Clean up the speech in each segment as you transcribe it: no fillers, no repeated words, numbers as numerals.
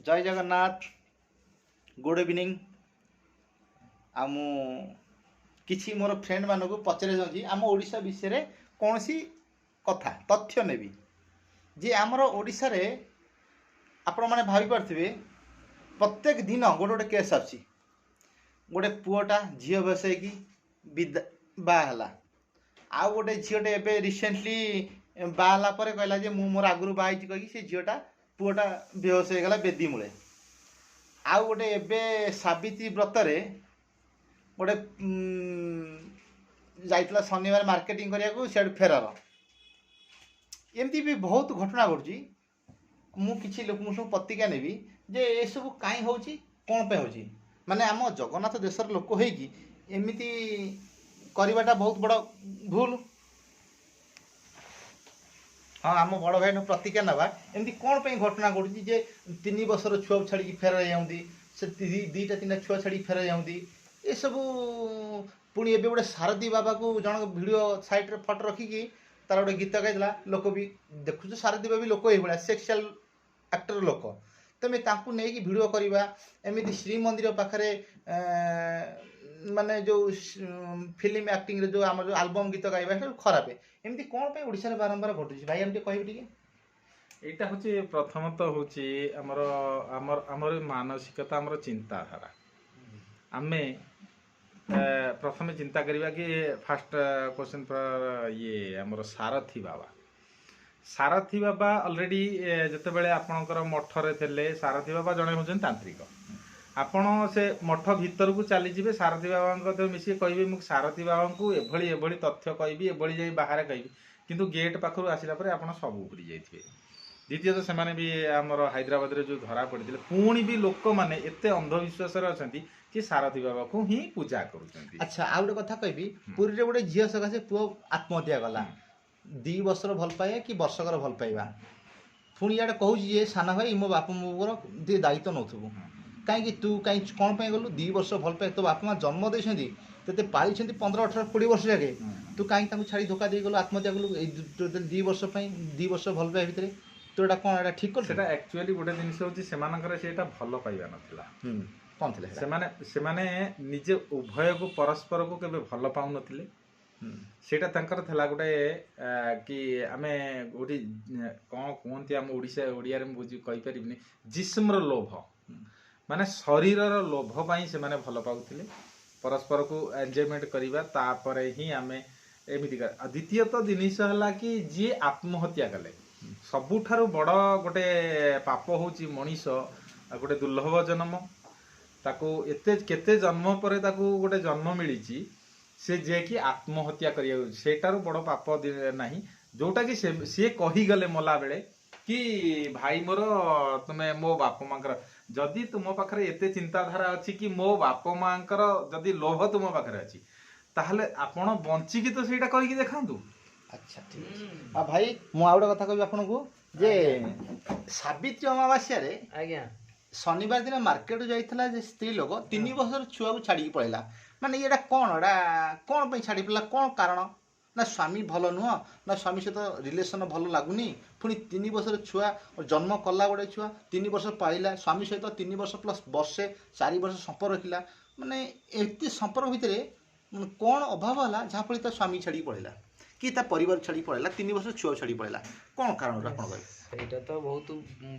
ଜୟ Jagannath, good evening. ଆଉ ମୁଁ କିଛି ମୋର ଫ୍ରେଣ୍ଡମାନଙ୍କୁ ପଚାରି ଚାହୁଁଛି, ଆମ ଓଡ଼ିଶା ବିଷୟରେ କୌଣସି କଥା ତଥ୍ୟ ନେବି ଯେ ଆମର ଓଡ଼ିଶାରେ ଆପଣମାନେ ଭାବିପାରୁଥିବେ, ପ୍ରତ୍ୟେକ ଦିନ ଗୋଟେ ଗୋଟେ କେସ୍ ଆସୁଛି। ଗୋଟେ ପୁଅଟା ଝିଅ ବସେଇକି ବିଦା ବାହା ହେଲା। ଆଉ ଗୋଟେ ଝିଅଟେ ଏବେ ରିସେଣ୍ଟଲି ବାହା ହେଲା ପରେ କହିଲା ଯେ ମୁଁ ମୋର ଆଗରୁ ବାହା ହେଇଛି କହିକି ସେ ଝିଅଟା ପୁଅଟା ବେହୋସ ହେଇଗଲା ବେଦି ମୂଳେ। ଆଉ ଗୋଟେ ଏବେ ସାବିତ୍ରୀ ବ୍ରତରେ ଗୋଟେ ଯାଇଥିଲା ଶନିବାର ମାର୍କେଟିଂ କରିବାକୁ, ସିଆଡ଼ୁ ଫେରାର। ଏମିତି ବି ବହୁତ ଘଟଣା ଘଟୁଛି। ମୁଁ କିଛି ଲୋକଙ୍କୁ ସବୁ ପ୍ରତିକ୍ରିୟା ନେବି ଯେ ଏସବୁ କାହିଁ ହେଉଛି, କ'ଣ ପାଇଁ ହେଉଛି। ମାନେ ଆମ ଜଗନ୍ନାଥ ଦେଶର ଲୋକ ହେଇକି ଏମିତି କରିବାଟା ବହୁତ ବଡ଼ ଭୁଲ। ହଁ, ଆମ ବଡ଼ ଭାଇଙ୍କ ପ୍ରତିକ୍ରିୟା ନେବା, ଏମିତି କ'ଣ ପାଇଁ ଘଟଣା ଘଟୁଛି ଯେ 3 ବର୍ଷର ଛୁଆକୁ ଛାଡ଼ିକି ଫେରାର ଯାଆନ୍ତି, ସେ 2ଟା 3ଟା ଛୁଆ ଛାଡ଼ିକି ଫେରାର ଯାଆନ୍ତି ଏସବୁ। ପୁଣି ଏବେ ଗୋଟେ ସାରଥୀ ବାବାକୁ ଜଣଙ୍କ ଭିଡ଼ିଓ ସାଇଡ଼୍ରେ ଫଟୋ ରଖିକି ତାର ଗୋଟେ ଗୀତ ଗାଇଥିଲା, ଲୋକ ବି ଦେଖୁଛୁ। ସାରଥୀ ବାବା ବି ଲୋକ ଏଇଭଳିଆ ସେକ୍ସୁଆଲ ଆକ୍ଟର ଲୋକ, ତମେ ତାଙ୍କୁ ନେଇକି ଭିଡ଼ିଓ କରିବା। ଏମିତି ଶ୍ରୀମନ୍ଦିର ପାଖରେ ମାନେ ଯେଉଁ ଫିଲ୍ମ ଆକ୍ଟିଂରେ ଯେଉଁ ଆମର ଯେଉଁ ଆଲବମ୍ ଗୀତ ଗାଇବା, ସେଟା ଖରାପ। ଏମିତି କ'ଣ ପାଇଁ ଓଡ଼ିଶାରେ ବାରମ୍ବାର ଘଟୁଛି ଭାଇ, ଆମେ ଟିକେ କହିବି ଟିକେ? ଏଇଟା ହେଉଛି ପ୍ରଥମତଃ ହେଉଛି ଆମର ଆମର ଆମର ମାନସିକତା, ଆମର ଚିନ୍ତାଧାରା। ଆମେ ପ୍ରଥମେ ଚିନ୍ତା କରିବା କି ଫାଷ୍ଟ କ୍ୱେଶ୍ଚନ୍ ଇଏ ଆମର ସାରଥୀ ବାବା। ସାରଥୀ ବାବା ଅଲରେଡ଼ି ଯେତେବେଳେ ଆପଣଙ୍କର ମଠରେ ଥିଲେ, ସାରଥୀ ବାବା ଜଣେ ହେଉଛନ୍ତି ତାନ୍ତ୍ରିକ। ଆପଣ ସେ ମଠ ଭିତରକୁ ଚାଲିଯିବେ, ସାରଥୀ ବାବାଙ୍କ ସହିତ ମିଶିକି କହିବେ ମୁଁ ସାରଥୀ ବାବାଙ୍କୁ ଏଭଳି ଏଭଳି ତଥ୍ୟ କହିବି, ଏଭଳି ଯାଇ ବାହାରେ କହିବି, କିନ୍ତୁ ଗେଟ୍ ପାଖରୁ ଆସିଲା ପରେ ଆପଣ ସବୁ ଭୁଲି ଯାଇଥିବେ। ଦ୍ୱିତୀୟତଃ ସେମାନେ ବି ଆମର ହାଇଦ୍ରାବାଦରେ ଯେଉଁ ଧରା ପଡ଼ିଥିଲେ, ପୁଣି ବି ଲୋକମାନେ ଏତେ ଅନ୍ଧବିଶ୍ୱାସରେ ଅଛନ୍ତି କି ସାରଥୀ ବାବାକୁ ହିଁ ପୂଜା କରୁଛନ୍ତି। ଆଚ୍ଛା, ଆଉ ଗୋଟେ କଥା କହିବି, ପୁରୀରେ ଗୋଟେ ଝିଅ ସକାଶେ ପୁଅ ଆତ୍ମହତ୍ୟା କଲା। 2 ବର୍ଷର ଭଲ ପାଇବା କି ବର୍ଷକର ଭଲ ପାଇବା। ପୁଣି ଇଆଡ଼େ କହୁଛି ଯେ ସାନ ଭାଇ, ମୋ ବାପା ମୋର ଟିକେ ଦାୟିତ୍ୱ ନେଉଥିବୁ, କାହିଁକି ତୁ କାହିଁ କ'ଣ ପାଇଁ ଗଲୁ? 2 ବର୍ଷ ଭଲ ପାଇ, ତୋ ବାପା ମା ଜନ୍ମ ଦେଇଛନ୍ତି, ତୋତେ ପାଳିଛନ୍ତି 15 18 20 ବର୍ଷ ଯାକେ, ତୁ କାହିଁକି ତାଙ୍କୁ ଛାଡ଼ି ଧୋକା ଦେଇଗଲୁ, ଆତ୍ମହତ୍ୟା କଲୁ ଏଇ 2 ବର୍ଷ ପାଇଁ? 2 ବର୍ଷ ଭଲ ପାଇବା ଭିତରେ ତୁ ଏଇଟା କ'ଣ, ଏଇଟା ଠିକ୍ କଲୁ? ସେଟା ଆକ୍ଚୁଆଲି ଗୋଟେ ଜିନିଷ ହେଉଛି, ସେମାନଙ୍କର ସେଇଟା ଭଲ ପାଇବା ନଥିଲା। କ'ଣ ଥିଲା? ସେମାନେ ସେମାନେ ନିଜେ ଉଭୟକୁ ପରସ୍ପରକୁ କେବେ ଭଲ ପାଉନଥିଲେ। ସେଇଟା ତାଙ୍କର ଥିଲା ଗୋଟେ କି ଆମେ ଗୋଟେ କ'ଣ କୁହନ୍ତି ଆମ ଓଡ଼ିଶା ଓଡ଼ିଆରେ ମୁଁ ବୁଝି କହିପାରିବିନି, ଜିସମର ଲୋଭ, ମାନେ ଶରୀରର ଲୋଭ ପାଇଁ ସେମାନେ ଭଲ ପାଉଥିଲେ ପରସ୍ପରକୁ, ଏନ୍ଜୟମେଣ୍ଟ କରିବା, ତାପରେ ହିଁ ଆମେ ଏମିତି। ଆଉ ଦ୍ୱିତୀୟତଃ ଜିନିଷ ହେଲା କି ଯିଏ ଆତ୍ମହତ୍ୟା କଲେ, ସବୁଠାରୁ ବଡ଼ ଗୋଟେ ପାପ ହେଉଛି ମଣିଷ ଗୋଟେ ଦୁର୍ଲଭ ଜନ୍ମ, ତାକୁ ଏତେ କେତେ ଜନ୍ମ ପରେ ତାକୁ ଗୋଟେ ଜନ୍ମ ମିଳିଛି, ସେ ଯିଏକି ଆତ୍ମହତ୍ୟା କରିବାକୁ, ସେଇଟାରୁ ବଡ଼ ପାପ ନାହିଁ। ଯୋଉଟାକି ସେ ସିଏ କହିଗଲେ ମଲା ବେଳେ କି ଭାଇ ମୋର, ତୁମେ ମୋ ବାପା ମାଙ୍କର, ଯଦି ତୁମ ପାଖରେ ଏତେ ଚିନ୍ତାଧାରା ଅଛି କି ମୋ ବାପା ମାଙ୍କର ଯଦି ଲୋଭ ତୁମ ପାଖରେ ଅଛି, ତାହେଲେ ଆପଣ ବଞ୍ଚିକି ତ ସେଇଟା କରିକି ଦେଖାନ୍ତୁ। ଆଚ୍ଛା, ଠିକ୍ ଅଛି। ଆଉ ଭାଇ, ମୁଁ ଆଉ ଗୋଟେ କଥା କହିବି ଆପଣଙ୍କୁ ଯେ ସାବିତ୍ରୀ ଅମାବାସ୍ୟାରେ ଆଜ୍ଞା ଶନିବାର ଦିନ ମାର୍କେଟ ଯାଇଥିଲା ଯେ ସ୍ତ୍ରୀ ଲୋକ 3 ବର୍ଷର ଛୁଆକୁ ଛାଡ଼ିକି ପଳେଇଲା। ମାନେ ଏଇଟା କ'ଣ, ଏଇଟା କ'ଣ ପାଇଁ ଛାଡ଼ି ପଳେଇଲା, କ'ଣ କାରଣ? ନା ସ୍ୱାମୀ ଭଲ ନୁହଁ, ନା ସ୍ୱାମୀ ସହିତ ରିଲେସନ୍ ଭଲ ଲାଗୁନି? ପୁଣି 3 ବର୍ଷର ଛୁଆ ଜନ୍ମ କଲା, ଗୋଟେ ଛୁଆ 3 ବର୍ଷ ପାଳିଲା, ସ୍ୱାମୀ ସହିତ 3 ବର୍ଷ ପ୍ଲସ୍ ବର୍ଷେ 4 ବର୍ଷ ସମ୍ପର୍କ ରଖିଲା। ମାନେ ଏତେ ସମ୍ପର୍କ ଭିତରେ କ'ଣ ଅଭାବ ହେଲା ଯାହାଫଳରେ ତା ସ୍ୱାମୀ ଛାଡ଼ିକି ପଳେଇଲା କି ତା ପରିବାର ଛାଡ଼ିକି ପଳେଇଲା, 3 ବର୍ଷ ଛୁଆ ଛାଡ଼ିକି ପଳେଇଲା, କ'ଣ କାରଣରୁ ଆପଣ କହିବେ? ସେଇଟା ତ ବହୁତ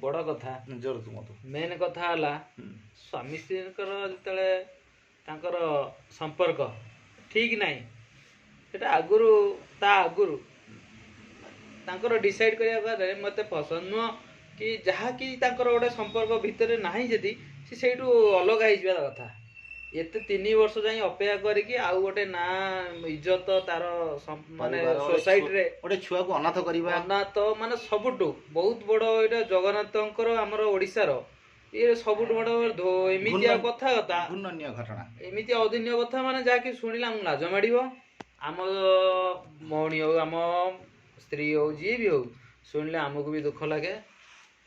ବଡ଼ କଥା। ଜୋର ତୁମଠୁ। ମେନ୍ କଥା ହେଲା ସ୍ୱାମୀ ସ୍ତ୍ରୀଙ୍କର ଯେତେବେଳେ ତାଙ୍କର ସମ୍ପର୍କ ଠିକ୍ ନାହିଁ, ସେଟା ଆଗରୁ ତା ଆଗରୁ ତାଙ୍କର ଡିସାଇଡ୍ କରିବା ପରେ ମୋତେ ପସନ୍ଦ ନୁହଁ କି ଯାହାକି ତାଙ୍କର ଗୋଟେ ସମ୍ପର୍କ ଭିତରେ ନାହିଁ, ଯଦି ସେ ସେଇଠୁ ଅଲଗା ହେଇଯିବା କଥା। ଏତେ 3 ବର୍ଷ ଯାଇ ଅପେକ୍ଷା କରିକି ଆଉ ଗୋଟେ ନା ଇଜ୍ଜତ ତାର ମାନେ ସୋସାଇଟିରେ ଗୋଟେ ଛୁଆକୁ ଅନାଥ କରିବା, ଅନାଥ ମାନେ ସବୁଠୁ ବହୁତ ବଡ଼ ଏଇଟା ଜଗନ୍ନାଥଙ୍କର ଆମର ଓଡ଼ିଶାର ଇଏ ସବୁଠୁ ବଡ଼ ଏମିତିଆ କଥା କଥା ଘୃଣ୍ୟ ଘଟଣା, ଏମିତି ଅଦିନ୍ୟ କଥା, ମାନେ ଯାହାକି ଶୁଣିଲେ ଆମକୁ ଲାଜ ମାଡ଼ିବ। ଆମ ଭଉଣୀ ହଉ, ଆମ ସ୍ତ୍ରୀ ହଉ, ଯିଏ ବି ହଉ, ଶୁଣିଲେ ଆମକୁ ବି ଦୁଃଖ ଲାଗେ।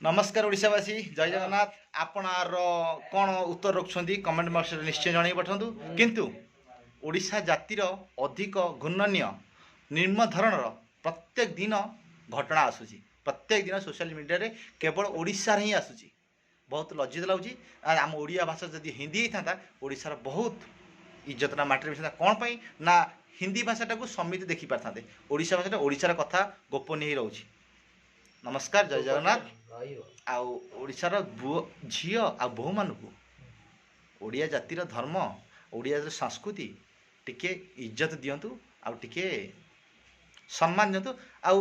ନମସ୍କାର ଓଡ଼ିଶାବାସୀ, ଜୟ ଜଗନ୍ନାଥ। ଆପଣର କ'ଣ ଉତ୍ତର ରଖୁଛନ୍ତି କମେଣ୍ଟ ବକ୍ସରେ ନିଶ୍ଚୟ ଜଣାଇ ପଠାନ୍ତୁ। କିନ୍ତୁ ଓଡ଼ିଶା ଜାତିର ଅଧିକ ଘୃଣ୍ୟ ନିମ୍ନ ଧରଣର ପ୍ରତ୍ୟେକ ଦିନ ଘଟଣା ଆସୁଛି, ପ୍ରତ୍ୟେକ ଦିନ ସୋସିଆଲ ମିଡ଼ିଆରେ କେବଳ ଓଡ଼ିଶାରେ ହିଁ ଆସୁଛି। ବହୁତ ଲଜ୍ଜିତ ଲାଗୁଛି। ଆଉ ଆମ ଓଡ଼ିଆ ଭାଷା ଯଦି ହିନ୍ଦୀ ହେଇଥାନ୍ତା, ଓଡ଼ିଶାର ବହୁତ ଇଜ୍ଜତଟା ମାଟିରେ ମିଶିଥାନ୍ତା। କ'ଣ ପାଇଁ ନା ହିନ୍ଦୀ ଭାଷାଟାକୁ ସମିତି ଦେଖିପାରିଥାନ୍ତେ, ଓଡ଼ିଶା ଭାଷାଟା ଓଡ଼ିଶାର କଥା ଗୋପନୀୟ ହେଇ ରହୁଛି। ନମସ୍କାର, ଜୟ ଜଗନ୍ନାଥ। ରହିବ। ଆଉ ଓଡ଼ିଶାର ପୁଅ ଝିଅ ଆଉ ବୋହୂମାନଙ୍କୁ ଓଡ଼ିଆ ଜାତିର ଧର୍ମ, ଓଡ଼ିଆ ଜାତିର ସଂସ୍କୃତି ଟିକେ ଇଜ୍ଜତ ଦିଅନ୍ତୁ ଆଉ ଟିକେ ସମ୍ମାନ ଦିଅନ୍ତୁ, ଆଉ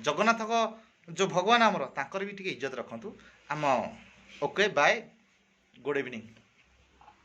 ଜଗନ୍ନାଥଙ୍କ ଯେଉଁ ଭଗବାନ ଆମର, ତାଙ୍କର ବି ଟିକେ ଇଜ୍ଜତ ରଖନ୍ତୁ ଆମ। Okay, bye, good evening.